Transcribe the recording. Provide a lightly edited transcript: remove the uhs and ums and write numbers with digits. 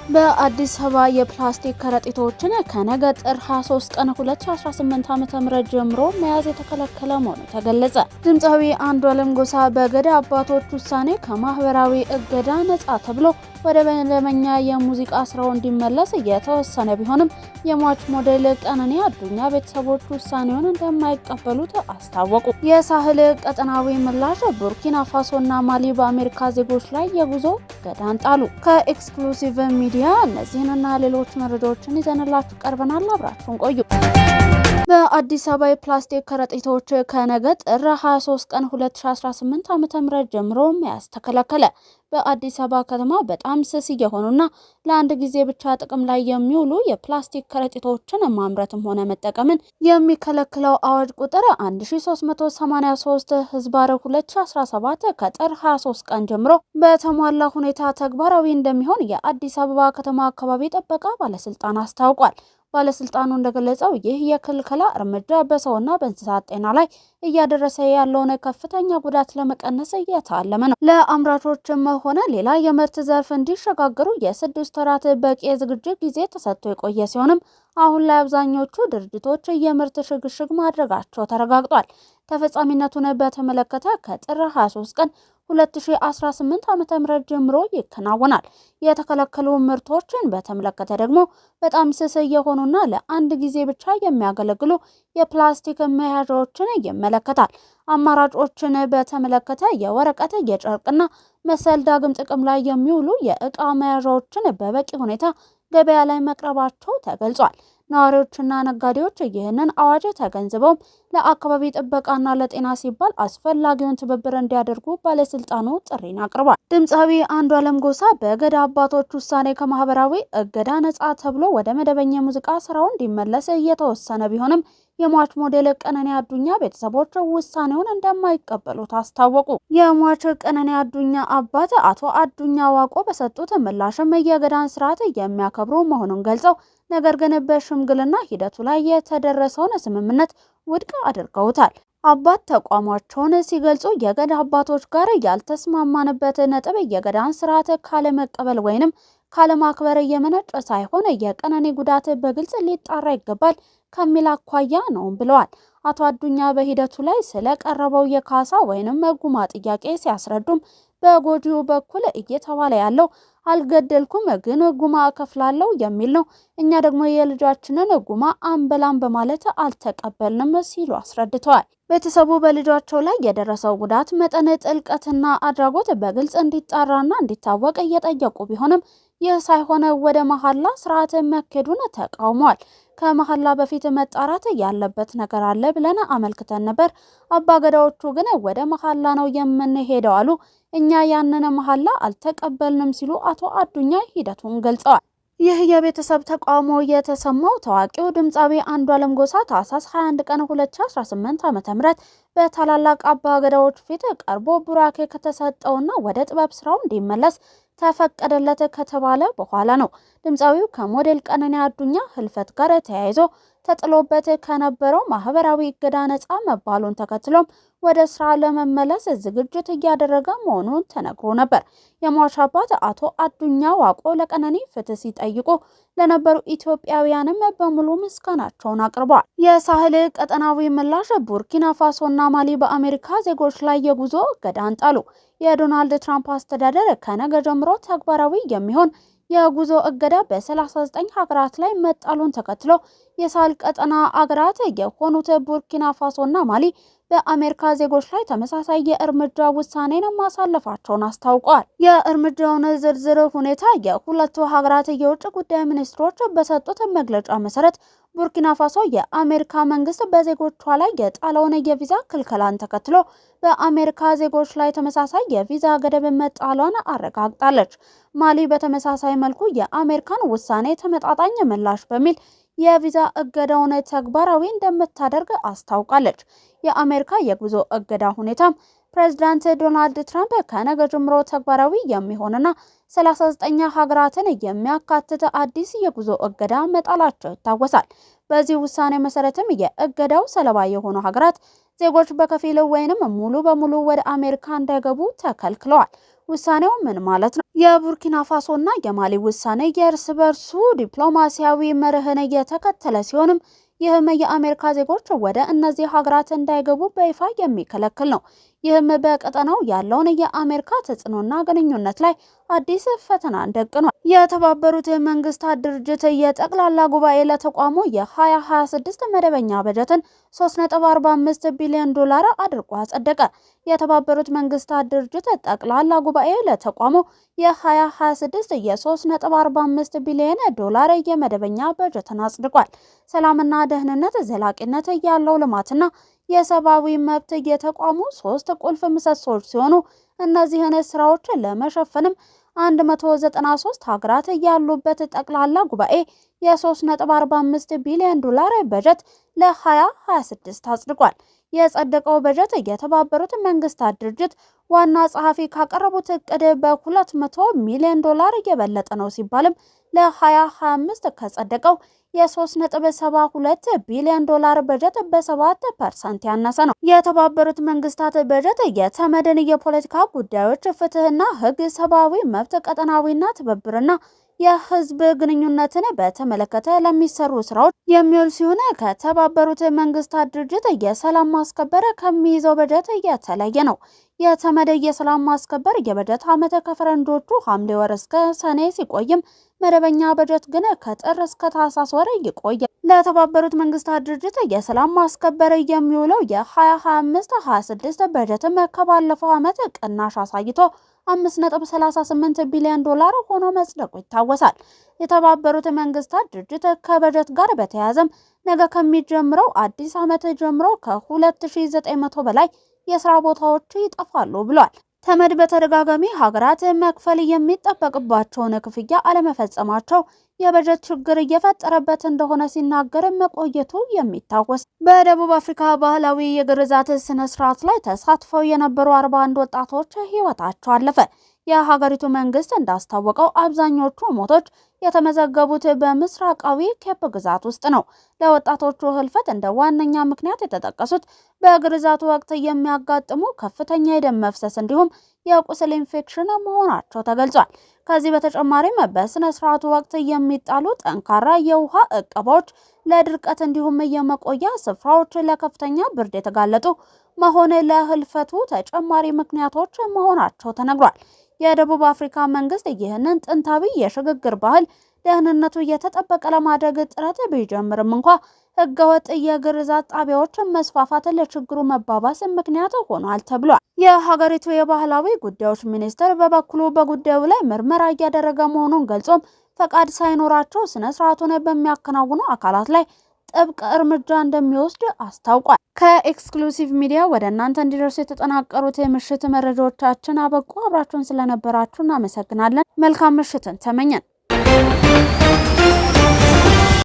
በአዲስ አበባ የፕላስቲክ ከረጢቶችን ከነገ ጥር 23 ቀን 2018 ዓ.ም ጀምሮ መያዝ የተከለከለ መሆኑ ተገለጸ። ድምፃዊ አንዱዓለም ጎሳ በገዳ አባቶች ውሳኔ ከማህበራዊ እገዳ ነፃ ተብሎ ወደ መደበኛ የሙዚቃ ስራው እንዲመለስ የተወሰነ ቢሆንም የሟች ሞዴል ቀነኒ አዱኛ ቤተሰቦች ውሳኔውን እንደማይቀበሉት አስታወቁ። የሳህል ቀጠናዊ ምላሽ ቡርኪና ፋሶና ማሊ በአሜሪካ ዜጎች ላይ የጉዞ እገዳን ጣሉ። ከኤክስክሉሲቭ ሚዲያ እነዚህንና ሌሎች መረጃዎችን ይዘንላችሁ ቀርበናል። አብራችሁን ቆዩ። በአዲስ አበባ የፕላስቲክ ከረጢቶች ከነገ ጥር 23 ቀን 2018 ዓ.ም ጀምሮ መያዝ ተከለከለ። በአዲስ አበባ ከተማ በጣም ስስ የሆኑና ለአንድ ጊዜ ብቻ ጥቅም ላይ የሚውሉ የፕላስቲክ ከረጢቶችን ማምረትም ሆነ መጠቀምን የሚከለክለው አዋጅ ቁጥር 1383 ህዝባር 2017 ከጥር 23 ቀን ጀምሮ በተሟላ ሁኔታ ተግባራዊ እንደሚሆን የአዲስ አበባ ከተማ አካባቢ ጥበቃ ባለስልጣን አስታውቋል። ባለስልጣኑ እንደገለጸው ይህ የክልከላ እርምጃ በሰውና በእንስሳት ጤና ላይ እያደረሰ ያለውን ከፍተኛ ጉዳት ለመቀነስ እየታለመ ነው። ለአምራቾችም ሆነ ሌላ የምርት ዘርፍ እንዲሸጋገሩ የ6 ወራት በቂ የዝግጅት ጊዜ ተሰጥቶ የቆየ ሲሆንም አሁን ላይ አብዛኞቹ ድርጅቶች የምርት ሽግሽግ ማድረጋቸው ተረጋግጧል። ተፈጻሚነቱን በተመለከተ ከጥር 23 ቀን 2018 ዓ.ም ጀምሮ ይከናወናል። የተከለከሉ ምርቶችን በተመለከተ ደግሞ በጣም ስስ የሆኑና ለአንድ ጊዜ ብቻ የሚያገለግሉ የፕላስቲክ መያዣዎችን ይመለከታል። አማራጮችን በተመለከተ የወረቀት፣ የጨርቅና መሰል ዳግም ጥቅም ላይ የሚውሉ የእቃ መያዣዎችን በበቂ ሁኔታ ገበያ ላይ መቅረባቸው ተገልጿል። ነዋሪዎችና ነጋዴዎች ይህንን አዋጅ ተገንዝበው ለአካባቢ ጥበቃና ለጤና ሲባል አስፈላጊውን ትብብር እንዲያደርጉ ባለስልጣኑ ጥሪን አቅርቧል። ድምፃዊ አንዱዓለም ጎሳ በገዳ አባቶች ውሳኔ ከማህበራዊ እገዳ ነፃ ተብሎ ወደ መደበኛ የሙዚቃ ስራው እንዲመለስ እየተወሰነ ቢሆንም የሟች ሞዴል ቀነኒ አዱኛ ቤተሰቦች ውሳኔውን እንደማይቀበሉት አስታወቁ። የሟች ቀነኒ አዱኛ አባት አቶ አዱኛ ዋቆ በሰጡት ምላሽም የገዳን ስርዓት የሚያከብሩ መሆኑን ገልጸው ነገር ግን በሽምግልና ሂደቱ ላይ የተደረሰውን ስምምነት ውድቅ አድርገውታል። አባት ተቋማቸውን ሲገልጹ የገዳ አባቶች ጋር ያልተስማማንበት ነጥብ የገዳን ስርዓት ካለመቀበል ወይንም ካለማክበር የመነጨ ሳይሆን የቀነኒ ጉዳት በግልጽ ሊጣራ ይገባል ከሚል አኳያ ነው ብለዋል። አቶ አዱኛ በሂደቱ ላይ ስለቀረበው የካሳ ወይንም ጉማ ጥያቄ ሲያስረዱም በጎጂው በኩል እየተባለ ያለው አልገደልኩም ግን ጉማ እከፍላለሁ የሚል ነው። እኛ ደግሞ የልጃችንን ጉማ አንበላም በማለት አልተቀበልንም ሲሉ አስረድተዋል። ቤተሰቡ በልጃቸው ላይ የደረሰው ጉዳት መጠን፣ ጥልቀትና አድራጎት በግልጽ እንዲጣራና እንዲታወቅ እየጠየቁ ቢሆንም ይህ ሳይሆን ወደ መሐላ ስርዓት መኬዱን ተቃውሟል። ከመሐላ በፊት መጣራት ያለበት ነገር አለ ብለን አመልክተን ነበር። አባገዳዎቹ ግን ወደ መሐላ ነው የምንሄደው አሉ። እኛ ያንን መሐላ አልተቀበልንም ሲሉ አቶ አዱኛ ሂደቱን ገልጸዋል። ይህ የቤተሰብ ተቃውሞ የተሰማው ታዋቂው ድምፃዊ አንዱዓለም ጎሳ ታህሳስ 21 ቀን 2018 ዓ.ም በታላላቅ አባገዳዎች ፊት ቀርቦ ቡራኬ ከተሰጠውና ወደ ጥበብ ስራው እንዲመለስ ተፈቀደለት ከተባለ በኋላ ነው። ድምፃዊው ከሞዴል ቀነኒ አዱኛ ህልፈት ጋር ተያይዞ ተጥሎበት ከነበረው ማህበራዊ እገዳ ነፃ መባሉን ተከትሎም ወደ ስራ ለመመለስ ዝግጅት እያደረገ መሆኑን ተነግሮ ነበር። የሟች አባት አቶ አዱኛ ዋቆ ለቀነኒ ፍትህ ሲጠይቁ ለነበሩ ኢትዮጵያውያንም በሙሉ ምስጋናቸውን አቅርበዋል። የሳህል ቀጠናዊ ምላሽ ቡርኪና ፋሶና ማሊ በአሜሪካ ዜጎች ላይ የጉዞ እገዳን ጣሉ። የዶናልድ ትራምፕ አስተዳደር ከነገ ጀምሮ ተግባራዊ የሚሆን የጉዞ እገዳ በ39 ሀገራት ላይ መጣሉን ተከትሎ የሳህል ቀጠና አገራት የሆኑት ቡርኪና ፋሶና ማሊ በአሜሪካ ዜጎች ላይ ተመሳሳይ የእርምጃ ውሳኔን ማሳለፋቸውን አስታውቋል። የእርምጃውን ዝርዝር ሁኔታ የሁለቱ ሀገራት የውጭ ጉዳይ ሚኒስትሮች በሰጡት መግለጫ መሰረት ቡርኪና ፋሶ የአሜሪካ መንግስት በዜጎቿ ላይ የጣለውን የቪዛ ክልከላን ተከትሎ በአሜሪካ ዜጎች ላይ ተመሳሳይ የቪዛ ገደብ መጣሏን አረጋግጣለች። ማሊ በተመሳሳይ መልኩ የአሜሪካን ውሳኔ ተመጣጣኝ ምላሽ በሚል የቪዛ እገዳውን ተግባራዊ እንደምታደርግ አስታውቃለች። የአሜሪካ የጉዞ እገዳ ሁኔታም ፕሬዚዳንት ዶናልድ ትራምፕ ከነገ ጀምሮ ተግባራዊ የሚሆንና 39 ሀገራትን የሚያካትት አዲስ የጉዞ እገዳ መጣላቸው ይታወሳል። በዚህ ውሳኔ መሰረትም የእገዳው ሰለባ የሆኑ ሀገራት ዜጎች በከፊል ወይንም ሙሉ በሙሉ ወደ አሜሪካ እንዳይገቡ ተከልክለዋል። ውሳኔው ምን ማለት ነው? የቡርኪና ፋሶና የማሊ ውሳኔ የእርስ በርሱ ዲፕሎማሲያዊ መርህን እየተከተለ ሲሆንም ይህም የአሜሪካ ዜጎች ወደ እነዚህ ሀገራት እንዳይገቡ በይፋ የሚከለክል ነው። ይህም በቀጠናው ያለውን የአሜሪካ ተጽዕኖና ግንኙነት ላይ አዲስ ፈተናን ደቅኗል። የተባበሩት መንግስታት ድርጅት የጠቅላላ ጉባኤ ለተቋሙ የ2026 መደበኛ በጀትን 3.45 ቢሊዮን ዶላር አድርጎ አጸደቀ። የተባበሩት መንግስታት ድርጅት ጠቅላላ ጉባኤ ለተቋሙ የ2026 የ3.45 ቢሊዮን ዶላር የመደበኛ በጀትን አጽድቋል። ሰላምና ደህንነት፣ ዘላቂነት ያለው ልማትና የሰብአዊ መብት የተቋሙ ሶስት ቁልፍ ምሰሶዎች ሲሆኑ እነዚህን ስራዎች ለመሸፈንም 193 ሀገራት ያሉበት ጠቅላላ ጉባኤ የ3.45 ቢሊዮን ዶላር በጀት ለ2026 አጽድቋል። የጸደቀው በጀት የተባበሩት መንግስታት ድርጅት ዋና ጸሐፊ ካቀረቡት እቅድ በ200 ሚሊዮን ዶላር የበለጠ ነው ሲባልም ለ2025 ከጸደቀው የ3.72 ቢሊዮን ዶላር በጀት በ7% ያነሰ ነው። የተባበሩት መንግስታት በጀት የተመድን የፖለቲካ ጉዳዮች፣ ፍትህና ህግ፣ ሰብአዊ መብት፣ ቀጠናዊና ትብብርና የህዝብ ግንኙነትን በተመለከተ ለሚሰሩ ስራዎች የሚውል ሲሆን ከተባበሩት መንግስታት ድርጅት የሰላም ማስከበር ከሚይዘው በጀት የተለየ ነው። የተመድ የሰላም ማስከበር የበጀት ዓመት ከፈረንጆቹ ሐምሌ ወር እስከ ሰኔ ሲቆይም መደበኛ በጀት ግን ከጥር እስከ ታህሳስ ወር ይቆያል። ለተባበሩት መንግስታት ድርጅት የሰላም ማስከበር የሚውለው የ2025/26 በጀትም ከባለፈው ዓመት ቅናሽ አሳይቶ 5.38 ቢሊዮን ዶላር ሆኖ መጽደቁ ይታወሳል። የተባበሩት መንግስታት ድርጅት ከበጀት ጋር በተያያዘም ነገ ከሚጀምረው አዲስ ዓመት ጀምሮ ከ2900 በላይ የስራ ቦታዎች ይጠፋሉ ብሏል። ተመድ በተደጋጋሚ ሀገራት መክፈል የሚጠበቅባቸውን ክፍያ አለመፈጸማቸው የበጀት ችግር እየፈጠረበት እንደሆነ ሲናገር መቆየቱ የሚታወስ። በደቡብ አፍሪካ ባህላዊ የግርዛት ስነ ስርዓት ላይ ተሳትፈው የነበሩ 41 ወጣቶች ህይወታቸው አለፈ። የሀገሪቱ መንግስት እንዳስታወቀው አብዛኞቹ ሞቶች የተመዘገቡት በምስራቃዊ ኬፕ ግዛት ውስጥ ነው። ለወጣቶቹ ህልፈት እንደ ዋነኛ ምክንያት የተጠቀሱት በግርዛቱ ወቅት የሚያጋጥሙ ከፍተኛ የደም መፍሰስ እንዲሁም የቁስል ኢንፌክሽን መሆናቸው ተገልጿል። ከዚህ በተጨማሪም በስነ ስርዓቱ ወቅት የሚጣሉ ጠንካራ የውሃ እቀባዎች ለድርቀት እንዲሁም የመቆያ ስፍራዎች ለከፍተኛ ብርድ የተጋለጡ መሆን ለህልፈቱ ተጨማሪ ምክንያቶች መሆናቸው ተነግሯል። የደቡብ አፍሪካ መንግስት ይህንን ጥንታዊ የሽግግር ባህል ደህንነቱ እየተጠበቀ ለማድረግ ጥረት ቢጀምርም እንኳ ህገወጥ የግርዛት ጣቢያዎች መስፋፋት ለችግሩ መባባስ ምክንያት ሆኗል ተብሏል። የሀገሪቱ የባህላዊ ጉዳዮች ሚኒስትር በበኩሉ በጉዳዩ ላይ ምርመራ እያደረገ መሆኑን ገልጾም ፈቃድ ሳይኖራቸው ስነ ስርዓቱን በሚያከናውኑ አካላት ላይ ጥብቅ እርምጃ እንደሚወስድ አስታውቋል። ከኤክስክሉሲቭ ሚዲያ ወደ እናንተ እንዲደርሱ የተጠናቀሩት የምሽት መረጃዎቻችን አበቁ። አብራችሁን ስለነበራችሁ እናመሰግናለን። መልካም ምሽትን ተመኘን።